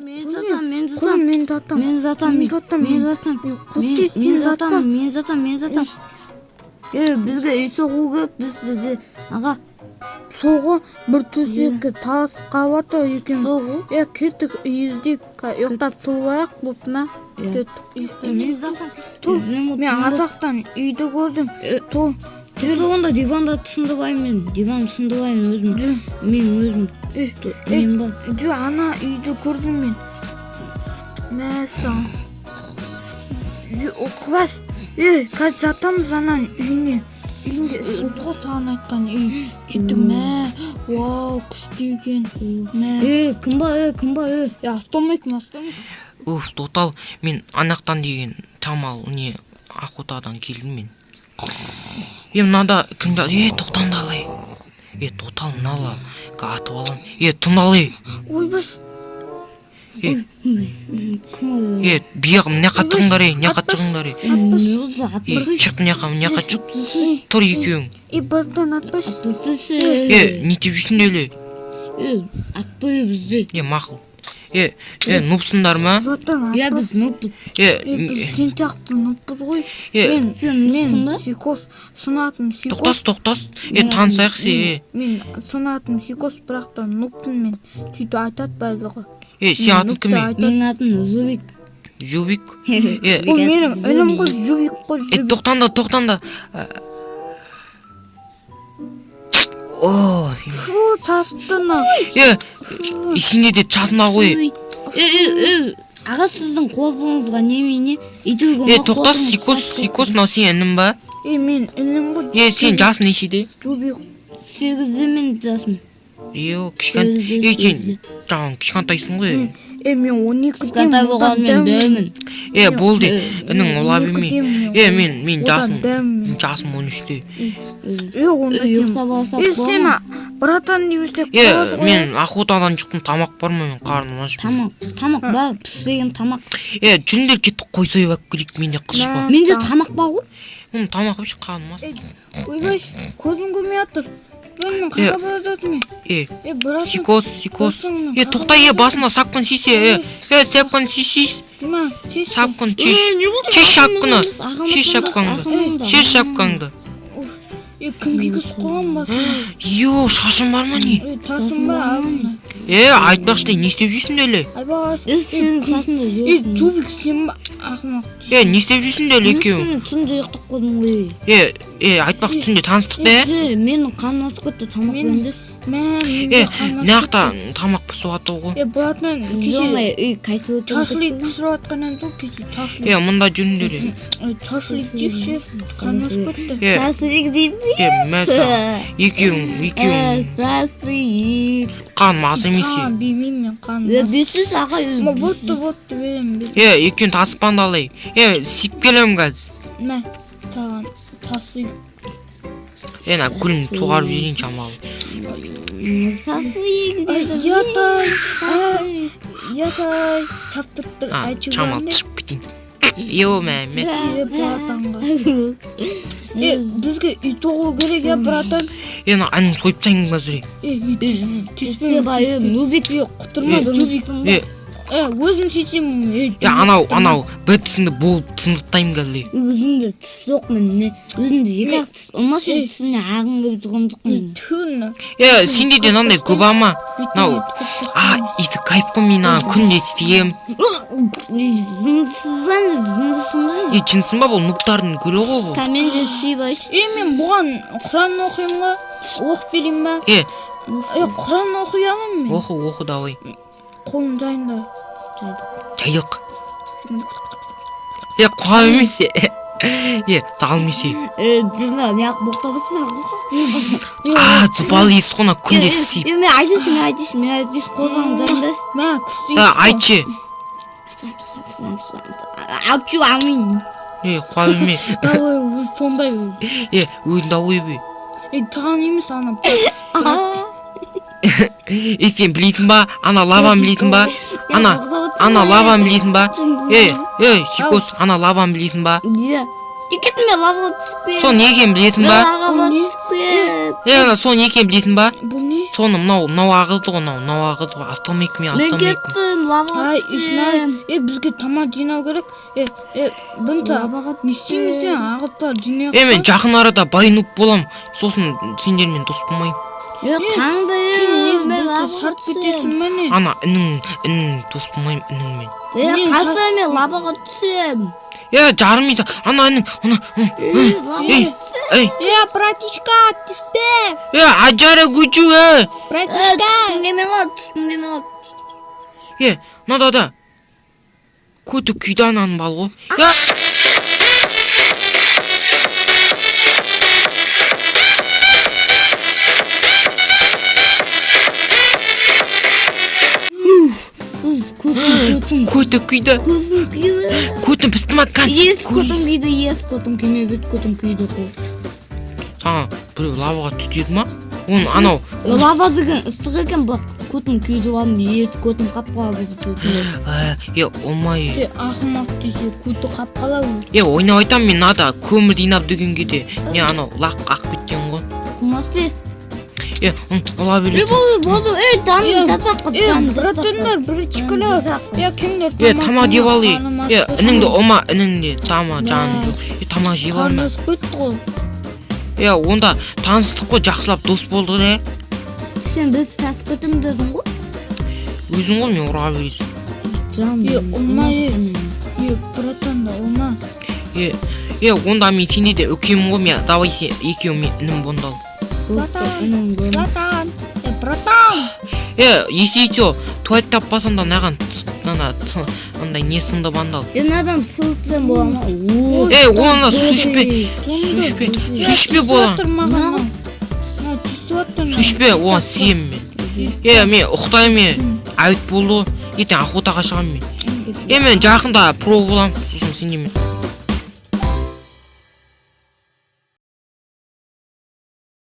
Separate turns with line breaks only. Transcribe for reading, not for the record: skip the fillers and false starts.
Мен жатам, мен
Қой,
жатам.
мен жатам.
Мен жатам.
Мен жатам.
Мен жатам.
Мен
Мен жатам, мен жатам, мен жатам. Е, бізге үй соғу керек десе, аға.
Соғы бір төсекке тас қабаты екеуміз.
Соғу?
Е, кеттік, үй іздейік. Ұйықтап тұрып алайық болып ма?
Иә.
Кеттік, ұйықтайық.
Мен жатам.
Ту, мен азақтан үйді көрдім. Ту,
Жүр, онда диванда сындыбаймын мен. Диван сындыбаймын өзім. Мен өзім.
е,
Мен ба?
Жо, ана үйді көрдім мен. Мәссаған. Жо, Оқыбас. Е, қазір жатамыз ананың үйіне. Үйінде іс ғой, саған айтқан үй. Кеттік, мә. Вау, күшті екен. Мә.
Е, кім ба, е, кім ба, е?
Е, ассалаумағалейкум, ассалаумағалейкум.
Уф, тотал, мен анақтан деген шамал не охотадан келдім мен. Е, мынада кімді, е, тоқтаңдар, ей. Е, тотал, мынала атып алам. Е, тыңдал, ей.
Ойбай.
Е,
Кім ол?
е, биік, мына жаққа шығыңдар, ей, мына жаққа шығыңдар, ей.
Не болды?
Е, шық мына жаққа, мына жаққа шық. Тұр екеуің.
Е, братан, атпашы.
Е, не істеп жүрсіңдер, ей?
Е, атпай бізді.
Е, мақұл. Е, е, нубсыңдар ма?
Братан,
Я,
атпашы.
біз нубпыз.
Е,
Е, біз сен сияқты нуппыз ғой.
Е.
Мен,
Сен
мен
нупсың ба?
Сикос, сынатым Сикос.
Тоқтас, тоқтас. Е, танысайық, се, е.
Мен сынатым Сикос, бірақ та нуппын мен. Сөйтіп айтады барлығы.
Е, сен атың кім, е?
Менің атым Зубик.
Жубик. Е,
Ол менің інім ғой, Жубик қой,
е,
Жубик.
тоқтаңдар, тоқтаңдар. О,
Фу, сасықты мына.
е, сенде де часына ғой.
Е, е, е, аға, сіздің қозыңызға немене? Итігі.
Е, тоқтас, Сикос, Сикос, мынау сенің інің ба?
Е, мен інім ғой.
Е, сен жасың нешеде?
Жубик.
8-де мен жасым.
Е, кішкентай. Е, сен жаңағы кішкентайсың ғой.
Е, мен 12-демін.
Кішкентай болғанымен дәмін.
Е, болды, інің ұла
он
берме.
екідемін.
Е, мен
Одан
жасым
дәмін.
жасым 13-те.
Е, онда
Ұйықтап алсақ
Е,
бола
сен
ма?
братан деп істеп
Е,
қалады ғой.
мен охотадан шықтым, тамақ бар ма, мен қарным аш.
Тамақ, тамақ бар, піспеген тамақ.
Е, жүріңдер, кеттік, қой сойып алып келейік, менде қыш бар.
Менде тамақ бар ғой.
Оның тамақ вообще қарным аш.
Ойбай, көзім көрмей жатыр. Мен қайда бара жатырмын?
Е,
Е, братан.
Сикос, Сикос.
Досың,
Е, тоқта, е, басына сапкын шисе, е. Е, сапкын шиш.
Мә, шеш.
Сапкын шиш. Шеш шапканы. Шеш шапкаңды. Шеш шапкаңды.
Е, кім кигізіп қойған басына?
Йо, шашың бар ма, не?
Е, тасың ба, ағына?
Е, айтпақшы, не істеп жүрсің әлі?
Айбас.
Е, сенің қасында
Е,
жүрсің.
Жубик, сен ба, ақымақ?
Е, не істеп жүрсің әлі екеуің?
Мен түнде ұйықтап қалдым ғой.
Е, е, айтпақшы, түнде таныстық та, е?
Е, менің қарным ашып кетті, тамақ беріңдерші.
Мә, мен
Е,
де қарным
мына жақта тамақ пісіп жатыр ғой.
Е, братан, кеше
Жолай, үй қайсы
шашлык пісіріп жатқан едім ғой, кеше шашлык.
Е, мында жүріңдер. Е,
Е, шашлык жейікші, қарным ашып кетті.
е,
Сасык деймін.
е, мә саған. Екеуің, екеуің
Сасык.
қарным ас емес.
Қан,
Е.
бермеймін мен, қарным
Е,
аш.
бесіз аға.
Ма, бопты, бопты, беремін, беремін.
Е, екеуің таспанды алай. Е, сиіп келемін қазір.
Мә, саған тасыйық.
Е, мына гүлін суғарып жіберейін шамалы.
Сасык
Ай,
дедім.
Ятай, ай, ятай, чаптырып тұр,
А,
айтшы.
шамалы шығып кетейін. Йо, мә, мә.
Е, братанға. Е, бізге үй тоғу керек, е, братан.
Е, мына әнін сойып тастайын қазір.
Е, үй
Түспе ба, е, нубик.
Е, құтырма,
Е,
Жубик.
Е,
Е, өзім сөйтемін. Е,
е, анау, анау бір тісіңді болып сындыртайын қазір. е.
Өзімде тіс жоқ мен. Өзімде екі ақ тіс. Ұмашы тісіне ағын келіп тұрған жоқ мен.
Түн.
Е, сенде де мынандай губа ма? Мынау, а, иті кайф қой, мен ана күнде тием.
Жындысыз ба, жындысың ба?
Е, жынсың ба, бұл нубтардың гүлі ғой бұл.
Мен де сүйбайшы.
Е, мен бұған Құран оқимын ба? Оқып берейін ба?
Е,
Е, Құран оқи аламын мен.
оқы, оқы, давай.
Қолым жайында.
Жайық. Е, қуа емес. Е, е, залым есе.
Е, дина, не ақ боқтап.
А, зұпал иіс қой, мына күнде сиіп.
Е, мен айтайыншы, мен айтайыншы, мен айтайыншы, қолдан дайындаш.
Мә, күшті
Е,
иіс қой.
айтшы.
Апчу, амин.
Е, қуа берме.
Давай, өзі сондай өзі.
Е, өзің дауай бе.
Е, саған емес, ана.
Е, сен білесің ба? Ана лаваны білесің ба? Ана, ана лаваны білесің ба? Е, е, Сикос, ана лаваны білесің ба?
Иә. Кеттім мен, лаваға түсіп
Сол не екенін білесің
Мен
ба?
лаваға
Бұл не?
түсіп кет.
Е, ана сол не екенін білесің ба?
Бұл не?
Соны мынау, мынау ағызды ғой, мынау, мынау ағызды ғой. Ассалаумағалейкум,
Мен
ассалаумағалейкум.
кеттім, лаваға
Ай, знаю.
түстім.
Е, бізге тамақ жинау керек. Е, е, бұнда
Лаваға
не істейміз
түстім.
е, ағытта жинайық
Е, мен
та.
жақын арада бай нуб болам. Сосын сендермен дос болмаймын.
Е, қаңды,
Сен не,
мен
бізді
лаваға
сатып
түстім.
кетесің бе не?
Ана інің, інің дос болмаймын ініңмен.
Е,
Мен
қалса мен лаваға түсем.
Е, жарым есе, ана інің, ана,
Е, лаваға
ей, ей,
Е, братишка, түспе.
е, ажара күчу, е.
Е,
Братишка.
түскім келмей қалды, түскім келмей қалды.
Е, мынада да. Көті күйді ананың бал ғой. Е,
Уф, көтім, көтім.
көті күйді.
Көзім күйді.
Көтім пісті ма кән?
Ес көтім күйді, ес көтім күйме, бет көтім күйді қой.
Саған біреу лаваға түтеді ма? Оны анау
Лава деген ыстық екен, бірақ көтім күйді алдым, ес көтім қап-қара болып кетті.
Е, олмай.
Те, ақымақ десе, көті қап-қара ол.
Е, ойнап айтамын мен мынада көмір жинап дегенге де не анау лақ ақ кеткен ғой.
Құмасы.
Е, ұла
Е,
береді.
болды, болды, е, жаным жасақ,
Е,
жаным
братандар, братишкалар. Е, кімдер
Е, тамақ жеп ал, е.
қарным
Е,
ашып
ініңді
кетті.
ұма, ініңде тама жаның
Мә.
жоқ. Е, тамақ жеп
Қарным
алма.
ашып кетті ғой.
Е, онда таныстық қой, жақсылап дос болдық е.
Сен біз сатып кетемін дедің ғой.
Өзің ғой мен ұра бересің.
Жаным.
Е, ұлма, е. Е, братан да, ұлма.
Е, е, онда мен сенде де үлкенмін ғой мен. Давай сен екеуің мен інім бондал.
Братан, братан. Е, братан.
Е, если че, туалет таппасаң да мынаған ана андай не сынды бандал.
Е, мынадан сылтсам бола ма? О,
Е, оны су ішпе, су ішпе, су ішпе бола.
Түсіп жатыр маған. Мына түсіп жатыр.
Су ішпе, оған сенемін мен. Е, мен ұйықтаймын мен. Айт болды ғой. Ертең охотаға шығамын мен. Е, мен жақында про боламын. Сосын сендермен.